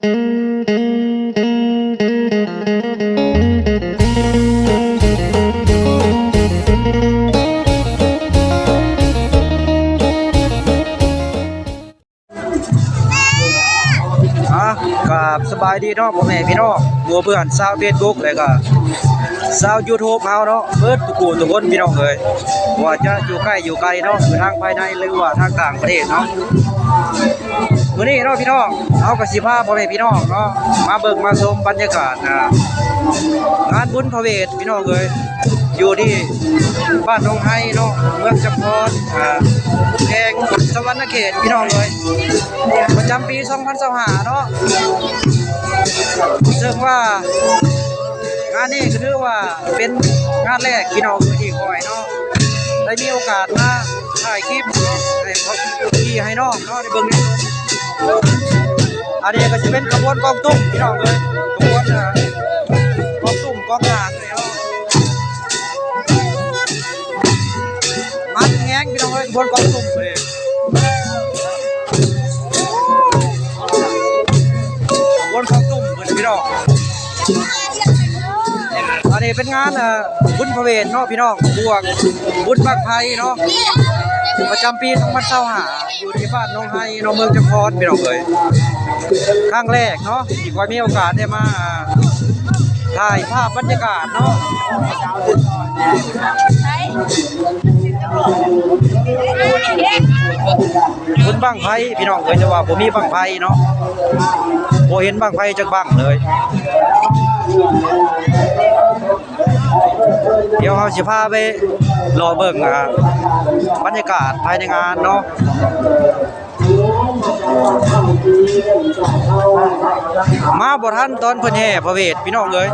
ອ່າ ກາບສະບາຍດີເນາະ ພໍ່ແມ່ພີ່ນ້ອງ ໝູ່ເພື່ອນຊາວເຟສບຸກ ແລະກະຊາວຢູທູບເຮົາເນາະ ເບິດທຸກຜູ້ທຸກຄົນພີ່ນ້ອງເອີຍ ວ່າຈະຢູ່ໃກ້ຢູ່ໄກເນາະ ຢູ່ທາງພາຍໃນ ຫຼືວ່າທາງຕ່າງປະເທດເນາະ. ມື້ນີ້ເນາະພີ່ນ້ອງ ເຮົາກໍຊິພາພໍ່ແມ່ພີ່ນ້ອງເນາະ ມາເບິ່ງມາຊົມບັນຍາກາດ ອ່າ ງານບຸນພະເວດພີ່ນ້ອງເອີຍ ຢູ່ທີ່ບ້ານໜອງໄຮເນາະ ເມືອງຈຳພອນ ອ່າ ແຂວງສະຫວັນນະເຂດພີ່ນ້ອງເອີຍ ປະຈຳປີສອງພັນຊາວຫ້າເນາະ ເຊິ່ງວ່າງານນີ້ກໍຖືວ່າເປັນງານແລກພີ່ນ້ອງເອີຍ ທີ່ຂ້ອຍເນາະ ໄດ້ມີໂອກາດມາຖ່າຍຄລິບໃຫ້ພີ່ໃຫ້ນ້ອງເນາະ ໄດ້ເບິ່ງໄດ້ຊົມ. ອັນນີ້ກໍຈະເປັນຂະບວນກອງຕຸ້ມພີ່ນ້ອງເອີຍ ຂະບວນ ອ່າ ກອງຕຸ້ມກອງຫຍັງນີ້ເນາະ ມັນແຮງພີ່ນ້ອງເອີຍ ຂະບວນກອງຕຸ້ມນີ້ ຂະບວນກອງຕຸ້ມເພິ່ນພີ່ນ້ອງ. ອັນນີ້ເປັນງານ ເອີ ບຸນພະເວດເນາະພີ່ນ້ອງ ບວກບຸນບັ້ງໄຟເນາະ ປະຈຳປີສອງພັນຊາວຫ້າ ຢູ່ທີ່ບ້ານໜອງໄຮເນາະ ເມືອງຈຳພອນພີ່ນ້ອງເອີຍ ຄັ້ງແລກເນາະ ທີ່ຂ້ອຍມີໂອກາດໄດ້ມາ ອ່າ ຖ່າຍພາບບັນຍາກາດເນາະ ບຸນບັ້ງໄຟພີ່ນ້ອງເອີຍ ແຕ່ວ່າບໍ່ມີບັ້ງໄຟເນາະ ບໍ່ເຫັນບັ້ງໄຟຈັກບັ້ງເລີຍ. ດຽວເຮົາຊິພາໄປເລາະເບິ່ງ ອ່າ ບັນຍາກາດພາຍໃນງານເນາະ ມາບໍ່ທັນຕອນເພິ່ນແຫ່ພະເວດພີ່ນ້ອງເອີຍ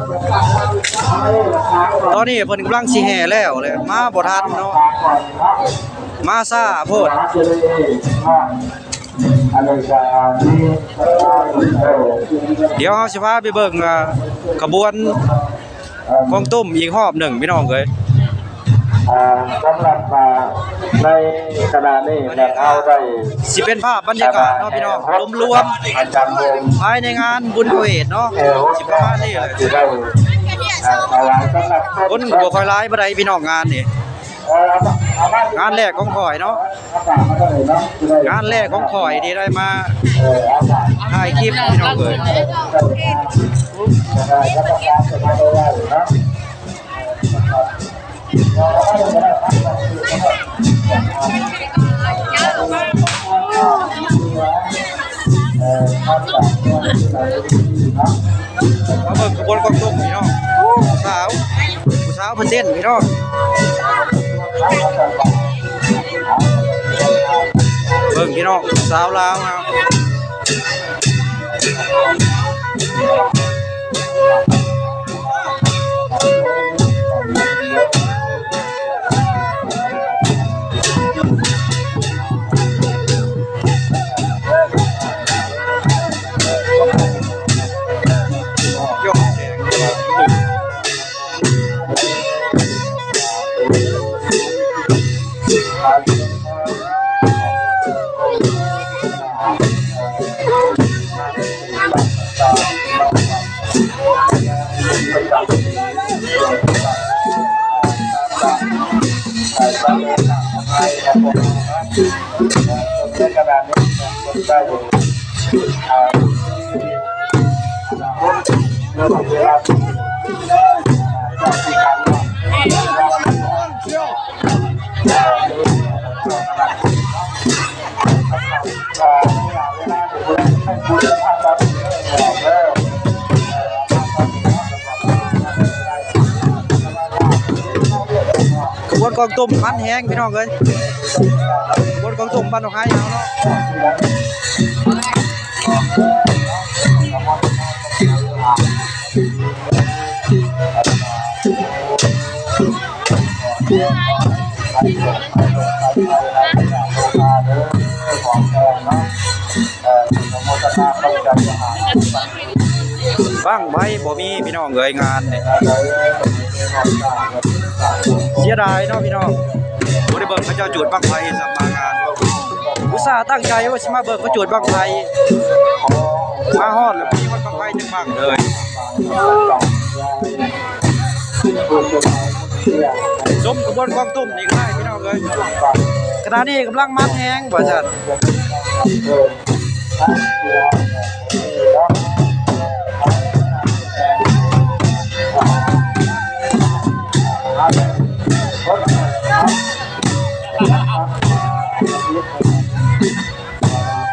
ຕອນນີ້ເພິ່ນກຳລັງຊິແຫ່ແລ້ວແຫຼະ ມາບໍ່ທັນເນາະ ມາຊ້າໂພດ. ດຽວເຮົາຊິພາໄປເບິ່ງ ອ່າ ຂະບວນກອງຕຸ້ມອີກຮອບໜຶ່ງພີ່ນ້ອງເອີຍ ອ່າ ສຳລັບ ອ່າ ໃນຂະນະນີ້ແມ່ນເຮົາໄດ້ ຊິເປັນພາບບັນຍາກາດເນາະພີ່ນ້ອງ ລວມໆ ປະຈຳວົງ ພາຍໃນງານບຸນພະເວດເນາະ ເອີ ຊິປະມານນີ້ແຫຼະ ຊິໄດ້ ອ່າ ຖວາຍສຳລັບຄົນ ຄົນບໍ່ຄ່ອຍຫຼາຍປານໃດພີ່ນ້ອງ ງານນີ້ ເອີ ງານແລກຂອງຂ້ອຍເນາະ ງານແລກຂອງຂ້ອຍທີ່ໄດ້ມາຖ່າຍຄລິບພີ່ນ້ອງເອີຍ ມາເບິ່ງຂະບວນກອງຕຸ້ມພີ່ນ້ອງ ຜູ້ສາວ ຜູ້ສາວເພິ່ນເຕັ້ນພີ່ນ້ອງ ເບິ່ງພີ່ນ້ອງ ສາວລາວເຮົາ ຂະບວນກອງຕຸ້ມມັນແຮງພີ່ນ້ອງເອີຍ ຂະບວນກອງຕຸ້ມບ້ານໜອງໄຮເຮົາເນາະ ບັ້ງໄຟບໍ່ມີພີ່ນ້ອງເອີຍ ງານນີ້ ເສຍດາຍເນາະພີ່ນ້ອງ ບໍ່ໄດ້ເບິ່ງເຂົາເຈົ້າຈູດບັ້ງໄຟຊ້ຳມາງານ ອຸດສ່າຕັ້ງໃຈວ່າຊິມາເບິ່ງເຂົາຈູດບັ້ງໄຟ ມາຮອດແລ້ວ ຟັງເລີຍ ຊົມຂະບວນກອງຕຸ້ມນີ້ກໍໄດ້ພີ່ນ້ອງເອີຍ. ຂະນະນີ້ກຳລັງມັນແຮງວ່າຊັ້ນ.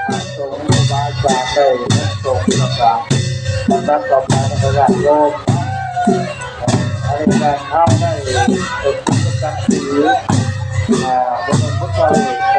ພະສົງຄູບາອາຈານໄດ້ສົງແລ້ວກະລຳດັບຕໍ່ໄປນະຄະ ຍາດໂຍມ ອັນນີ້ແມ່ນເຮົາໄດ້ເປັນຜູ້ຈັດສິນ ອ່າ ບົດສົວດ